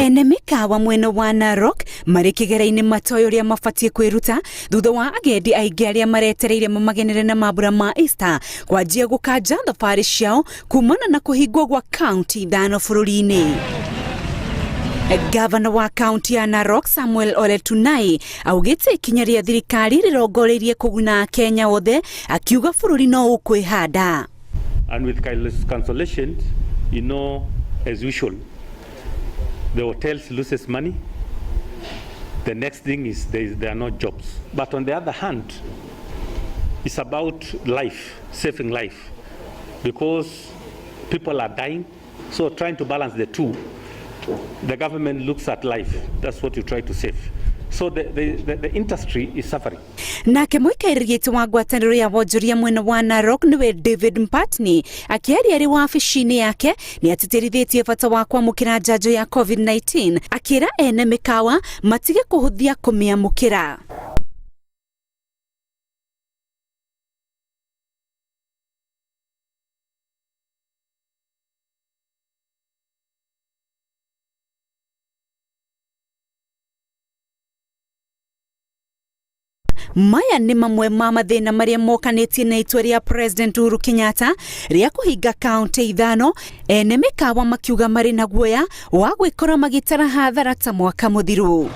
Ene mĩkawa mwena wa Narok marĩ kĩgera-inĩ matoĩ ũrĩa mabatiĩ kwĩruta thutha wa agendi aingĩ arĩa maretereire mamagenere na mambura ma Easter kwanjia gũkanja thabarĩ ciao kumana na kũhingwo gwa kaunti ithano bũrũri-inĩ. Gavana wa kaunti ya Narok Samuel Ole Tunai augĩte ikinya rĩa thirikari rĩrongoreirie kũguna Akenya othe, akiuga bũrũri no ũkwĩhanda. And with cancellations, as usual, the hotels loses money. The next thing is there are no jobs. But on the other hand, it's about life, saving life, because people are dying. So trying to balance the two, the government looks at life. That's what you try to save. So the industry is suffering. Nake mũikarĩri gĩtĩ wa ngwatanĩro ya wonjoria mwena wa Narok nĩwe David Mpatni akĩaria arĩ wabici-inĩ yake nĩ atĩtĩrithĩtie bata wa kwamũkĩra njanjo ya COVID-19, akĩra ene mĩkawa matige kũhũthia kũmĩamũkĩra. Maya nĩ mamwe ma mathĩna marĩa mokanĩtie na itua rĩa President Uhuru Kenyatta rĩa kũhinga kaunti ithano, ene mĩkawa makiuga marĩ na guoya wa gwĩkora magĩtara hathara ta mwaka mũthiru.